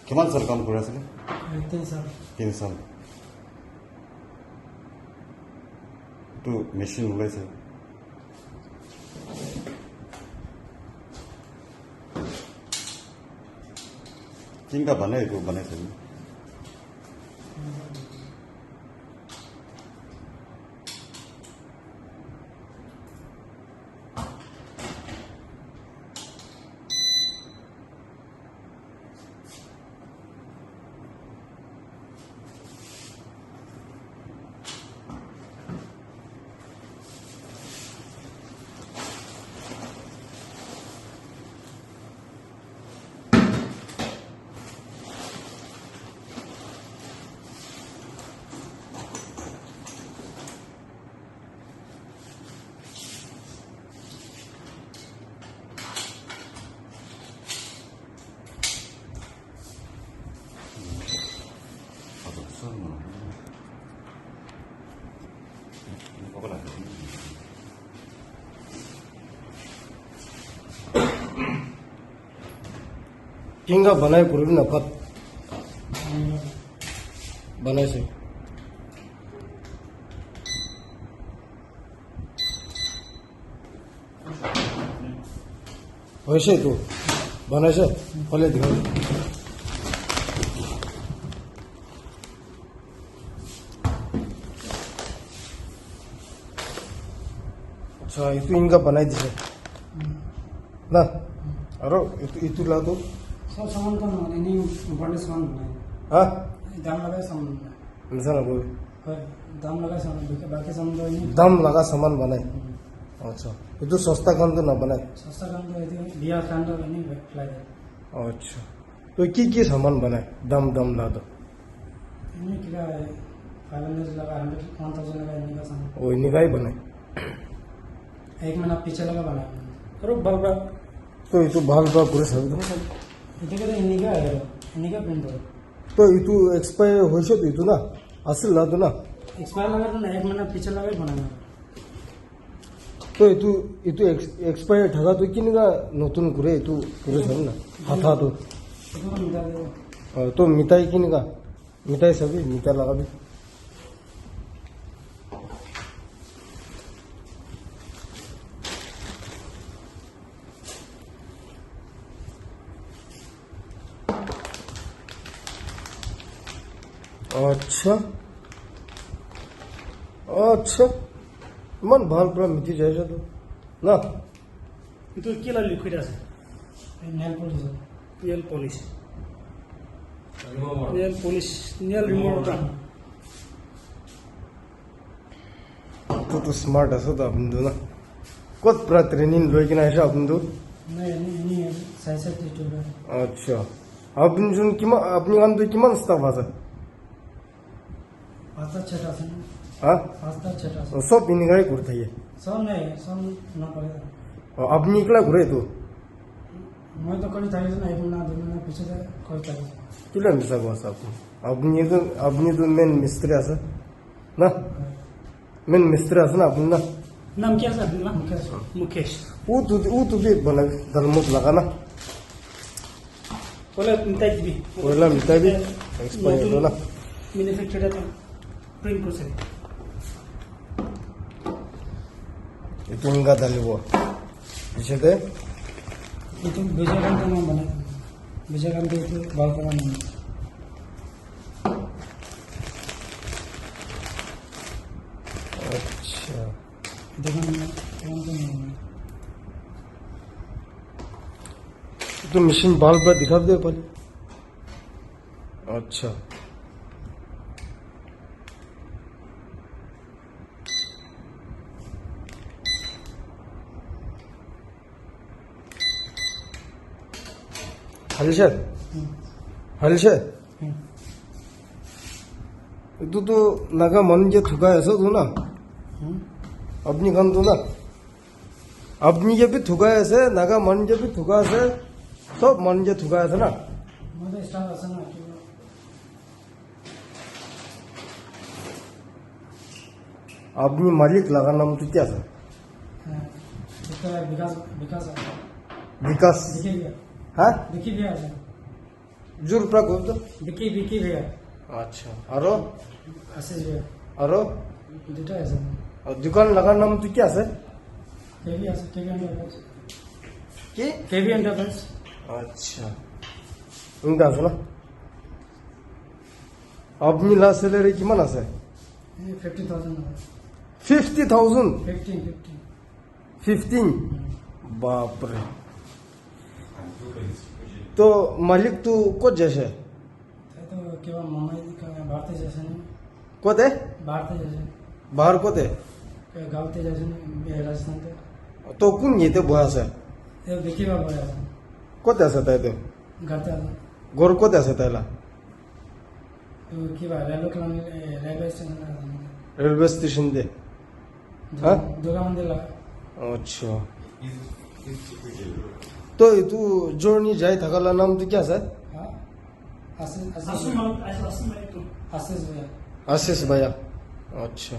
কিমান চাল কাম কৰি আছিলে? 3 সাল। 3 চাল। এইটো মেচিন ওলাইছে। কেনেকুৱা বনাই, এইটো বনাইছে? কিংগা বনাই কৰিবি না ভাত বনাইছে? হৈছে, এইটো বনাইছে হ'লে দিব। আচ্ছা, এইটো ইনকা বনাই দিছে না? আৰু এইটো লাটো? সব সামান তো নহয়, এনেই ব্ৰ্যান্ডেড সামান বনায়। হা? দাম লগাই সামান বনায়। মিছা নকবি। হয়, দাম লগাই সামান, বাকি সামান তো এনেই। দাম লগা সামান বনায়। আচ্ছা, এইটো সস্তা খানটো নবনায়? সস্তা কামটো এইটো বিয়া খানটো এনেই পেলাই দিয়ে। আচ্ছা, তো কি কি সামান বনায় দাম দাম লাটো? এনেই কিবা 500 লগা, 100, 1000 লগা এনেকুৱা সামান। ও, এনেকুৱাই বনায়? এক মহিনা পিছে লগা বনায়। আৰু ভাল ভাল। তো এইটো ভাল পৰা কৰি চাবি। এতিয়াকে এনেকুৱা আৰু এনেকুৱা প্ৰিণ্ট হয়। তো এইটো এক্সপায়াৰ হৈছে তো এইটো না আছিল না তো না? এক্সপায়াৰ লগাটো নাই, এক মহিনা পিছে লগাই বনায়। তো এইটো এক্সপায়াৰ থকাটো কেনেকুৱা নতুন কৰে এইটো কৰি চাবি না হাথাটো। এইটো মিলাই দিব। তো মিঠাই কেনেকুৱা মিঠাই চাবি, মিঠাই লগাবি। আচ্ছা আচ্ছা, ইমান ভাল পৰা মিটি যাইছে তো না? এইটো কি লিকুইড আছে? Nail polish. Nail polish, nail polish, nail remover. তোতো smart আছে তো আপুনিতো না? ক'ত পৰা ট্ৰেইনিং লৈ কিনে আহিছে আপুনিতো? নাই, এনেই এনেই চাই চাই ইউটিউবত। আচ্ছা, আপুনি যোন কিমান, আপুনি কামটো কিমান ষ্টাফ আছে? 5টা 6টা আছে। হা? 5টা 6টা আছে। চব এনেকুৱাই কৰি থাকে? চব নাই, চব নকৰে। আপুনি একলা কৰে এইটো? মইতো কৰি থাকিছোঁ না, এক মাহ 2 মাহ পিছতে কৰি থাকিছোঁ। কেলৈ মিছা কৈ আছে আপুনি? আপুনিতো মেইন মিস্ত্ৰী আছে না? মেইন মিস্ত্ৰী আছে না আপুনি না? নাম কি আছে আপোনাৰ? মুকেশ। মুকেশ। ও তো বি বনাবি, দালমুখ লগা না। পয়লা মিটাই দিবি। পয়লা মিটাবি, এক্সপায়াৰ না। ম্যানুফ্যাকচাৰাৰ প্ৰিণ্ট কৰিছে। এইটো এনেকুৱা ঢালিব পিছতে। এইটো বেজা কামটো মই বনাই, বেজা কামটো এইটো ভাল কৰা নাই। আচ্ছা, দেখোন কামটো নহয়। এইটো মেচিন ভাল পৰা দেখাব দে পালি। আচ্ছা, হালিছে হালিছে। এইটোতো নাগা মানুহ যে থুকাই আছে তো না? আপুনি খানতো না, আপুনি যে বি থুকাই আছে, নাগা মানুহ যে বি থুকা আছে, চব মানুহ যে থুকাই আছে না? মইতো ষ্টাফ আছে না কিবা। আপুনি মালিক লগা নামটো কি আছে? বিকাশ, বিকাশ আছে। বিকাশ বিকি ভূঞা হা বিকি ভূঞা আছে জোৰ পৰা কওঁতো বিকি বিকি ভূঞা আচ্ছা আৰু আশিষ ভূঞা আৰু দুটাই আছে দোকান লগাৰ নামটো কি আছে কেবি আছে কেবি এণ্টাৰপ্ৰাইজ কি কেবি এণ্টাৰপ্ৰাইজ আচ্ছা এনেকুৱা আছে ন আপুনি লাষ্ট চেলাৰী কিমান আছে 50,000 হয় 50,000 15 15 15 বাপৰে তো মালিকটো ক'ত যাইছে তাইতো কিবা মামাই ভাৰতে যাইছে নে ক'তে ভাৰতে যাইছে বাহিৰ ক'তে গাঁৱতে যাইছে নে ৰাজস্থানতে তো কোন ইয়াতে বহি আছে এই বিকিবা বহি আছে ক'ত আছে তাইতো ঘৰতে আছে ঘৰ ক'ত আছে তাইলা তো কিবা railway colony railway station আছে ৰেলৱে ষ্টেচন দে হা? দুৰ্গা মন্দিৰ লগা আচ্ছা তো এইটো জৰ্ণি যাই থকালা নামটো কি আছে হা আশিষ আশিস আশিষ মালিক আশিষ ভূঞা আশিষ ভাইয়া আচ্ছা।